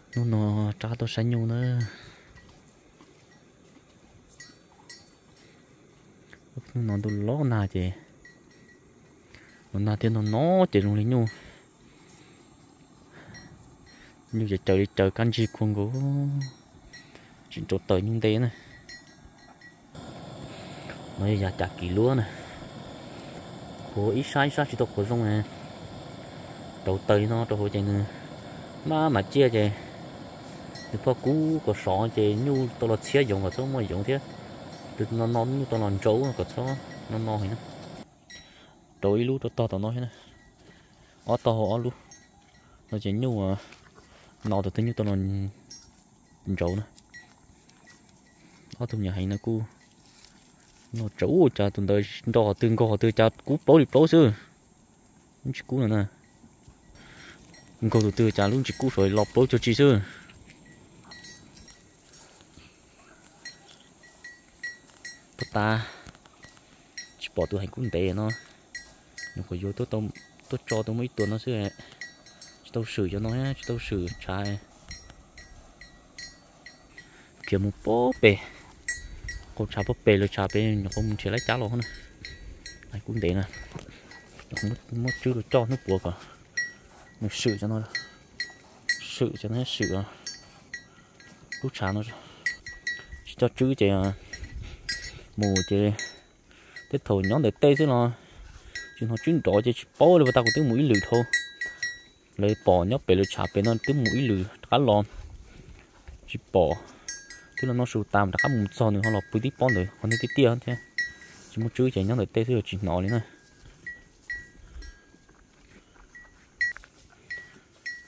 Hnub no rov tuaj saib nyuj na. Hnub no ntuj los nag ces, los nag thiab no no ces zoo li nyuj, nyuj ces caws li caws kab ntsig khuav nkaus, tsis rau taws nyuj nte na. No yog yav cas kis luab na, qhuav ib sab ib sab tsis tau qhuav zoo, rau taws li no rau hauv ces nws maj mam ciaj ces nws phoj kub kom sov ces nyuj tau los txhiab yoov kom txhob muaj yoov thiab, tus no no nyuj tau los ntsaum kom txhob no no heev na. Rau ib lub rau tog tom no thiab na, ob tog hauv ob lub no ces nyuj no tus twg nyuj tau los ntsaum na. Ob tug me nyuam heev no kuj no tsaus ua cas tus ntawd nrog qhov twg nkaug qhov twg cas kub plaub li plaub xwb, lub tsis kub no na. Nkaug tus twg cas lub tsis kub saum los plaub caug tsi xwb. Puag ta tsis pom tus heev kub ntev no, nyuam qhuav yuav tuaj tso tau muaj ib tuas no xwb, tsis tau swm cov no, tsis tau swm tshav. Khiav mus pob pem, qau tshav pob pem lawv tshav pem nyuam qhuav mus nrhiav laib cab los na. Kub ntev na, muab tswb rau coj hnub puav kom nws swm cov no, swm cov no swm lub tshav no. Tsis coj tswb ces mus ces tej thaum nyob ntawm tej xwb los tsis hnov tswb nrov ces tsis paub li. Puag ta kuv twb mus ib lwm dhau, lawv pom nyob pem lawv tshav pem no twb mus ib lwm rov qab los tsis pom, twb los noj su tas rov qab mus txog nws ho los pw tib pob ntawd qhov niag tiaj tiaj thiab. Tsis muaj tswb ces nyob ntawm tej xwb tsis hnov li na.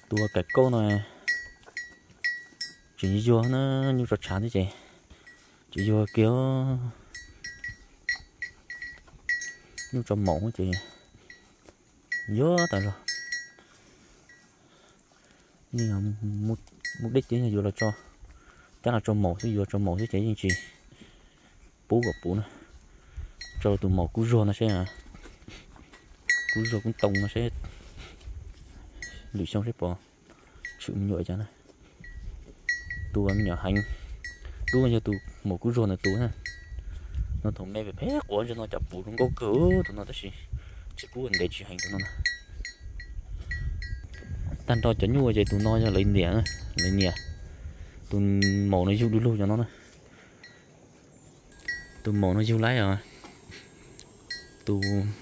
Tus kaim kauj no tseem yuag na, nyuj tso tshav thiab ces tseem yuag kiag. Nyuj tso maum ces yuag tas zog. Mus dej ces yuav los tso, cab los tso maum xwb, yuav tso maum xwb ces yeej tsis pub kom puv na. Tso tus maum kub zuag no seb, kub zuag kub ntoo no seb, lwm xyoo seb pom tshwm me nyuam cas na. Tus me nyuam heev, tus yog tus maum kub zuag ntawd tus na. No thaum me phem phem quav ntsis no cas puv zoo nkauj kawg tus no tab sis tsis kub ntev tsis heev tus no na. Tag nrho cov nyuj ces tus no yog lawv niam, lawv niam. Tus maum no yug du lug cov no na. Tus maum no yug laib os, tus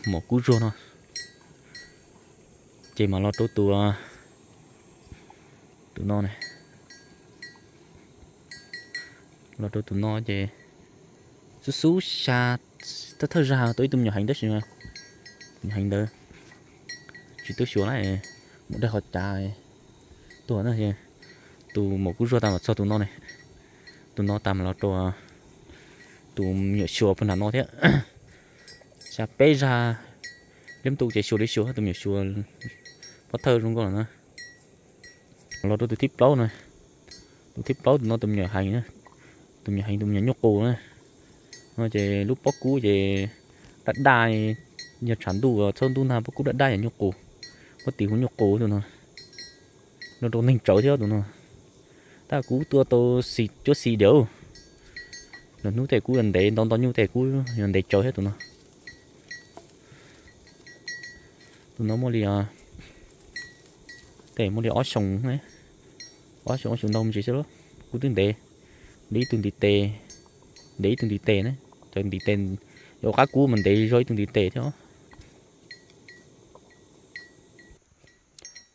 maum kub zuag no. Ces mam los rau tus, tus no ne, los rau tus no ces xub xub xya, thawj thawj zag tau ib tug me nyuam heev tab sis tus me nyuam heev ntawd tsis tub xyuas na, mus dai qhov cav tuag na. Tus maum kub zuag tas mam txog tus no ne, tus no tas mam los rau tus me nyuam xyuas puag nram no thiab. Xya peb zag, liab ntuj ces xyuas li xyuas tus me nyuam xyuas pov thawj zoo nkauj lawm na. Los rau tus thib plaub na, tus thib plaub tus no tus me nyuam heev, tus me nyuam heev tus me nyuam nyuj qus na. No ces lub pob kub ces daj daj, yog tshav ntuj txhob ntuj nag pob kub daj daj yog nyuj qus, pob tim hu nyuj qus tus no. Nrog rau neeg tsawv thiab tus no. Tab kuv tuaj tau xis cuab xis diam. Lwm hnub tej kuv yuav ntev nto nto nyuj tej kuv yuav ntev tsawv thiab tus no. Tus no muaj li, tej muaj li ob xyoos, ob xyoos ob xyoos ntau me ntsis xwb lauj. Kuv twb ntev li ib tug ntiv tes, ntev ib tug ntiv tes ne. Cov ntiv tes yuav qab kub mas ntev zog ib tug ntiv tes thiab.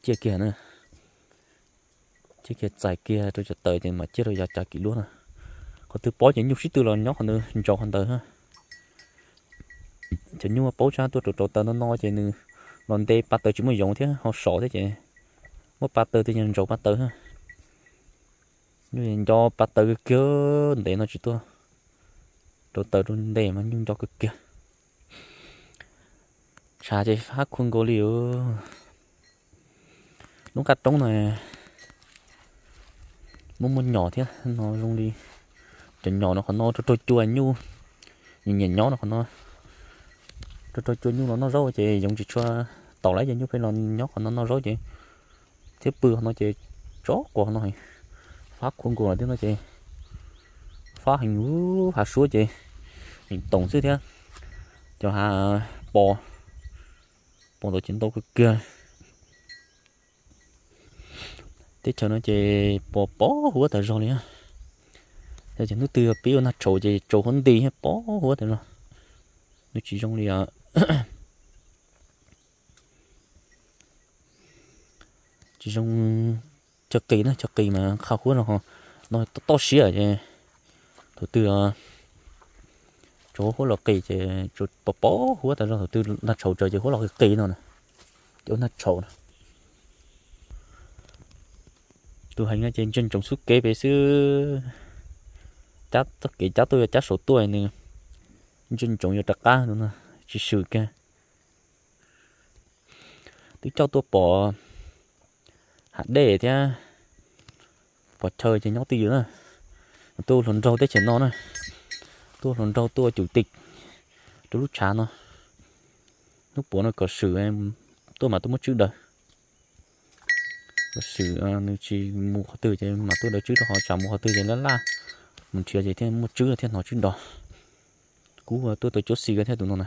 Ciaj kiag na, ciaj kiag txais kiag rau cov taws ces mam ciaj rau yav cav kis luab na. Qhov twg pob ces nyuj sib tw los nyob qhov ntawd ntsaus qhov ntawd. Cov nyuj paub tshaj tuaj rau rau taws no no ces nws los nte pa taws tsis muaj yoov thiab ho sov thiab ces muab pa taws tej nyuag ntsaus pa taws. Nyuj nco pa taws kiag, ntev no tsis tuaj rau taws rau nte mas nyuj nco kawg kiag. Tshav ces fab khuag nkaus li. Lub qab roob no muaj muaj nyom thiab no zoo li cov nyom no qhov no rau rau cua nyuj, nyiam nyob no qhov no rau rau cua nyuj los noj zaub ces yoov tsis tshua taus lawm ces nyuj pheej los nyob qhov no noj zaub ces thiab pw qhov no ces tso quas qhov no heev. Fab khuav nkaus lawm thiab no ces fab heev, hav suab ces heev toom xwb thiab. Cov hav pos, pos ntawd ces ntau kawg kiag. Teb chaws no ces pos pos huab tas zog li. Yog tias hnub twg peb ua nag tshauv ces tsaus huab nti thiab pos huab tas zog. Nws tsis zoo li, tsis zoo chaw qis na, chaw qis mas qha huab no, no toj siab ces thaum twg tsaus huab los qis ces pos pos huab tas zog, thaum twg nag tshauv tsawv ces huab los qis qis no na, ces ua nag tshauv na. Tus heev no ces ntsia ntsoov xub kev pem xwb, cab txoj kev cab tuaj yuav cab saum tuaj nws ntsia ntsoov yuav rov qab no, tsis swm kiag. Twb coj tuaj pom hav dej thiab pom chaw ces nyob twj ywm na. Tuaj hluas nraug teb chaws no na, tuaj hluas nraug tuaj cum tis rau lub tshav no. Hnub puav no kom swm tuaj mas tuaj muab tswb daws. Kom swm nws tsis mus qhov twg ces mam tuaj daws tswb rau, ho tsam mus qhov twg ces laj laj, mus nrhiav ces thiaj muaj tswb thiaj hnov tswb nrov. Kuv tuaj tau cuab xis ko thiab tus no na.